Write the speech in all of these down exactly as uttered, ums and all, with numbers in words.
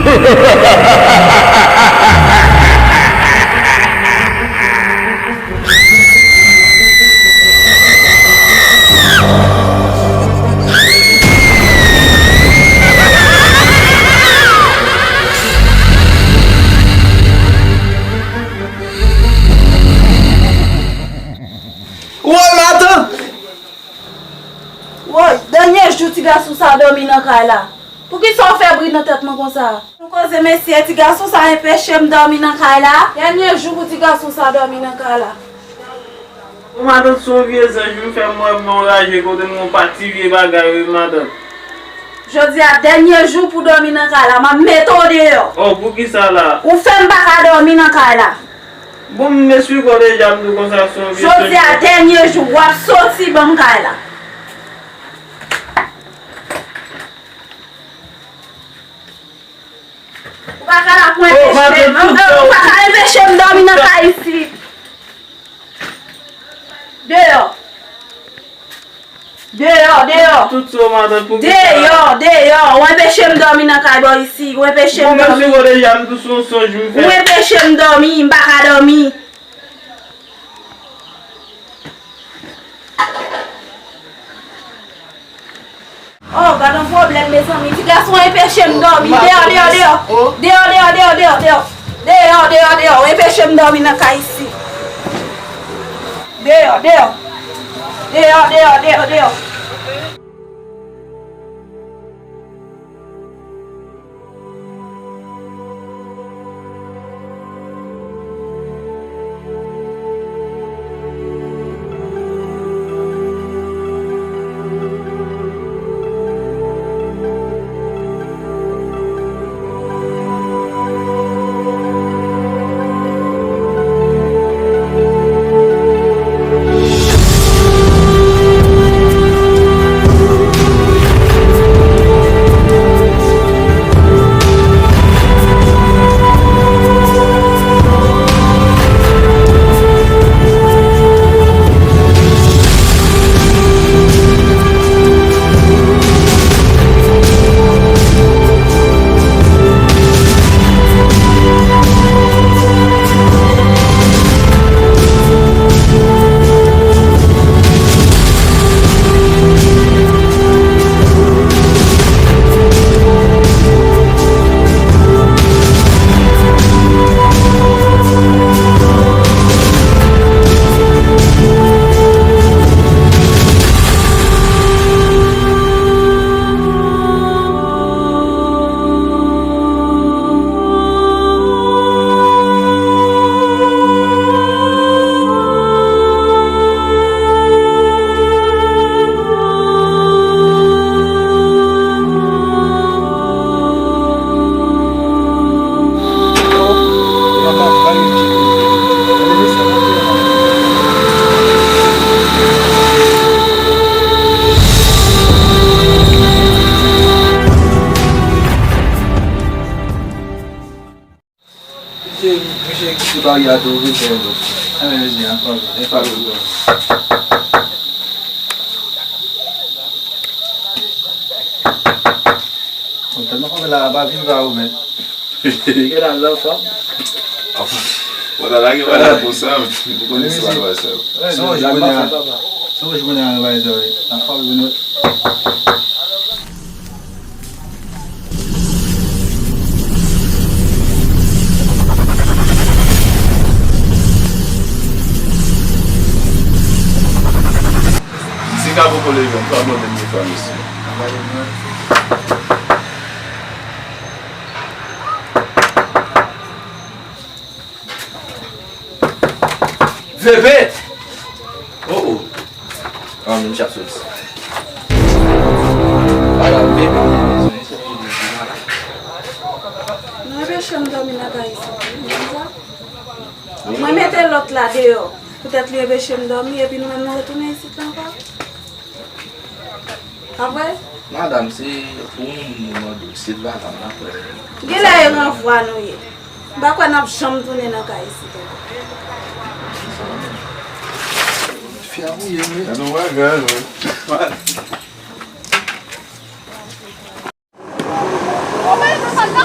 Woy, matant! Woy, dènye jou ti gason sa dòmi nan kay la. Poukisa w fè bri nan tèt mwen konsa? Nou koze mesye, ti gason sa enpeche m dòmi nan kay la. Dènye jou pou ti gason sa dòmi nan kay la. O matant, se yon vye zanj wi, fè m wè m nan yon raje kote m wè yon pati vye bagay wi, matant. Jodi a dènye jou pou dòmi nan kay la, m ap mete w deyò. Oh, poukisa la? Ou fè m pa ka dòmi nan kay la. Bon, m esplike w deja, m di w konsa se yon vye zanj. Jodi a dènye jou, w ap soti ban m kay la. Ou pa ka la pou enpeche m. Ou pa ka enpeche m dòmi nan kay isit. Deyò. Deyò, deyò. Tout sa, matant, pou ki sa? Deyò, deyò. Ou enpeche m dòmi nan kay bò isi. Ou enpeche m dòmi. Bon, mesye, deja, m tou sou yon sonj m fè. Ou enpeche m dòmi. M pa ka dòmi. Oh, gad yon pwoblèm, mezanmi. Ti gason enpeche m dòmi. Deyò, deyò, deyò. Deyò, deyò, deyò, deyò, deyò. Deyò, deyò, deyò. Enpeche m dòmi nan kay isi. Deyò, deyò. Deyò, deyò, deyò, deyò. Misye, misye kite baryè a tou ouvri, frè, bro. Anben, mesye, anfòm, anfòm, bro. Bon, tèlman konpè la, pa vin pa ou, men. Gen la, love, fam. Bon, la, la, gen bagay pou sa, men. Ou konnen se pa bagay sa. Sonje kounye a. Sonje kounye a, bagay sa, wi. Anfòm, bro. Si ka poko leve, m pa mande m de fwa, mesye. Veve! Oh, oh. Ah, m ap soti. Ala, veve nan mezon, se pou di, ala. Nou enpeche m dòmi nan kay isit, wi, konsa. Mwen mete lòt la deyò. Poutèt li enpeche m dòmi, epi nou menm nou retounen isit la ankò. Apre? Madanm, se pou yon moun nou mande w, se pa la m ap fè. Genlè e ranvwa nou ye. M pa kwè n ap janm tounen nan kay isit ankò. Fi a mouye, wi. Gade yon bagay, wi. Ou pa nan sal la?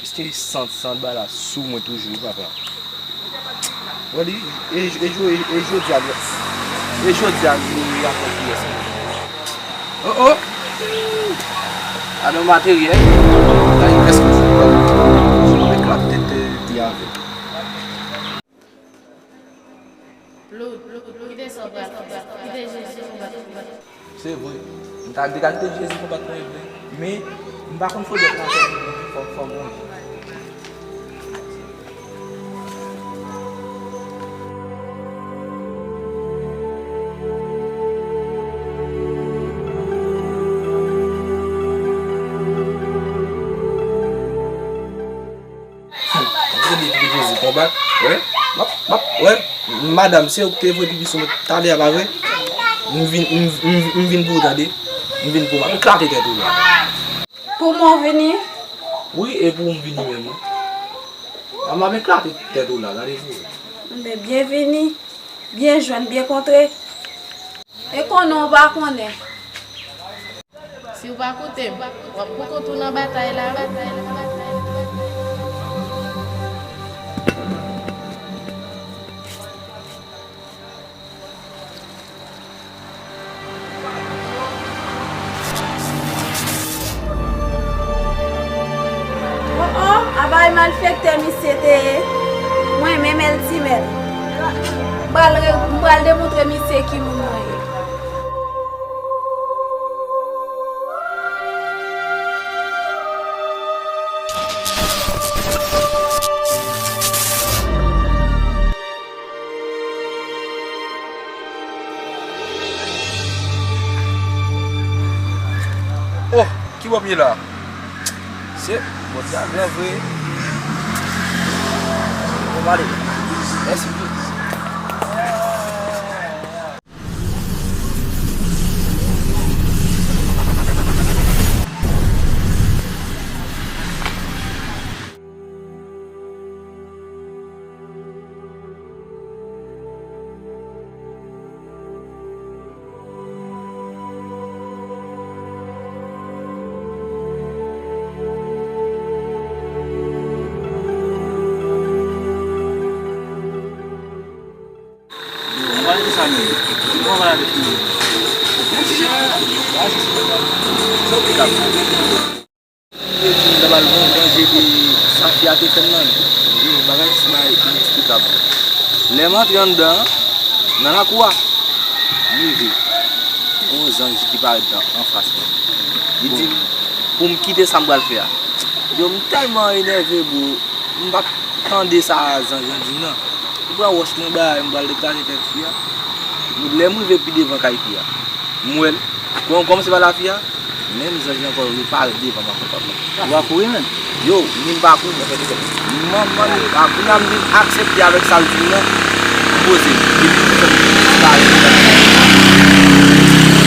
Piske sant, sant bagay la sou mwen toujou, papa. Wè li, e, e, e, e jodi a, e jodi a, li, li apre kiyès. Oh, oh! Gade yon materyèl. Gade kiyès ki fou, papa. Sou mwen eklate tèt, tèt li avè. Loud, Loud, kite sa w pral fè. Kite Jezi konbat pou ou. Se vre. M ta dwe kite Jezi konbat pou mwen vre. Men, m pa konn fodè sa fè. Fò, fò m wè. Antre de kite Jezi konbat. Wè. M ap, m ap, wè. Madanm, se ou ki te voye pipi sou mwen talè a, pa vre? M vin, m, m, m vin pou ou, tande. M vin pou ou. M ap eklate tèt ou la. Pou mwen w vini? Wi, e pou ou m vini menm, wi. M ap eklate tèt ou la, gade pou ou. Men byenvini. Byen jwenn, byen kontre. E konnen w pa konnen. Si w pa koute m, w ap pou kont ou nan batay la, wi. Oh, oh, a bay malfektè misye te ye. Mwen menm, Eltimèl. M pral re-, m pral demontre misye ki moun mwen ye. Oh, ki bò m ye la? Se, Bondye a gran vre. Bon, m ale. Mèsi. Yo, mwen pa di sa menm. Mwen pa di sa menm. Sa w te ka fè? Yo di m ta pral van-, vanje de sa fi a te fè m nan. Yo, bagay, se bagay ineksplikab. Lè m antre anndan an, nan lakou a, m rive. Yon zanj ki parèt nan, anfas mwen. Li di m pou m kite sa m pral fè a. Yo, m tèlman enève, bro. M pa t tande sa zanj lan di m nan. Li pran wòch mwen bay, m pral deklare tèt fi a. Lè m rive pi devan kay fi a, m wè l. Kòm, kòm se pa la fi a, menm zanj lan ankò reparèt devan m ankò, papa. Ou pa kouri menm? Yo, ni m pa kouri. Manman, a, kounye a m vin aksepte avèk sa l di m nan. M poze m. Epi m fè m disparèt.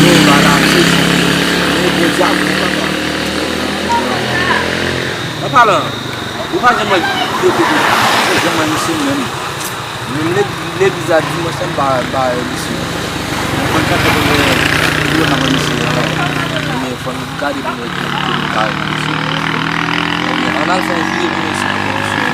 Yo, bagay se, men Bondye a bon, papa. An palan, ou pa janm wè videyo kote, ou pa janm wè misye menm. Menm le-, legliz la dimanch la, m pa, m pa wè misye. Mwen konn chak fwa mwen wè, m wè misye ankò. Men fò n gade pou n wè ki kote nou ka wè misye. Ann al fè yon videyo pou nou si nou konnen misye.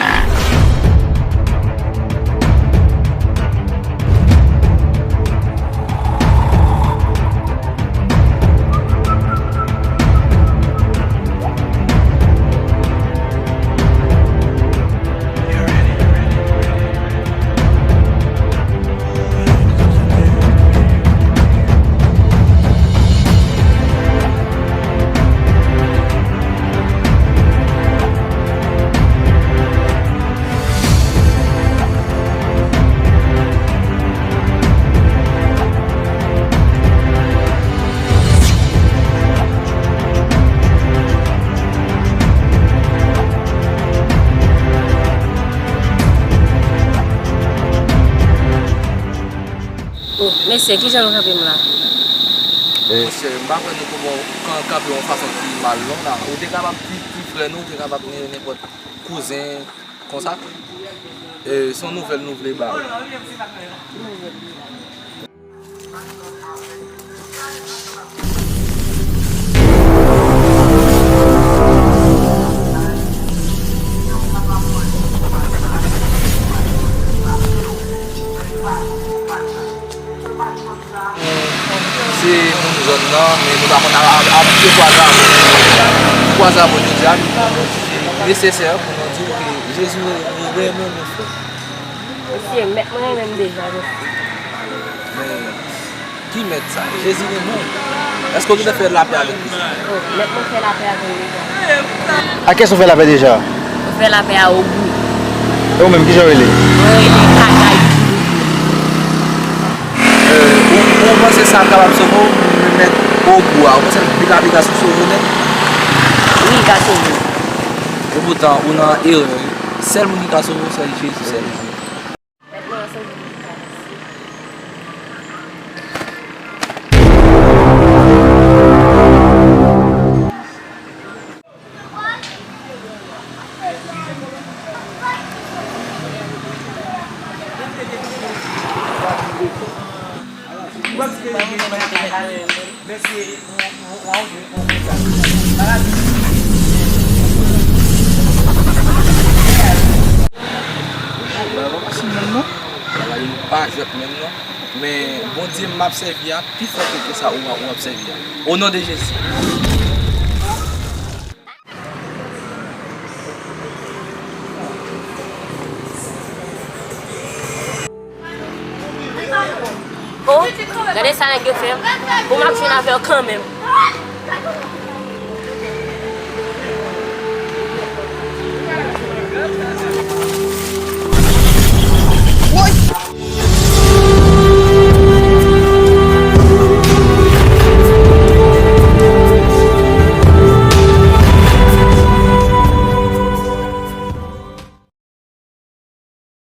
Mesye, kijan nou kanpe m la? Monchè, m pa kwè nou poko kan-, kanpe yon fason ki mal non la. Ou te kapab di ti frè nou, ou te kapab gen nenpòt kouzen konsa. E, se yon nouvèl nou vle ba ou. Se moun zòn nan, men nou pa konn a-, a-, abitye kwaze avè l. Nou kwaze avè l jodi a, nou di nesesè pou nou di w ke Jezi re-, re-, renmen nou, frè. Mesye, mèt mwen renmen m deja, mesye. Men, ki mèt sa? Jezi renmen w. Èske w gentan fè lapè avèk Jezi? Oh, mèt mwen fè lapè avè l deja. A kiyès ou fè lapè deja? Mwen fè lapè a Ogou. E ou menm, kijan w rele? Mwen rele Kaka Youtube. Euh, ou, ou panse sa kapab sove w, mèt Ogou a? Ou panse l pi kapab ka sove w nèt? Wi, li ka sove m. Epoutan, ou nan erè wi. Sèl moun ki ka sove w, sèl Jezi, sèl Jezi. Bagay pa fasil menm non. Bagay yo pa jwèt menm non. Men Bondye m ap sèvi a pi fò ke, ke sa ou, ou ap sèvi a. O non de Jezi. Oh, gade sa nèg yo fè m. Bon, m ap jwenn avè w kanmenm.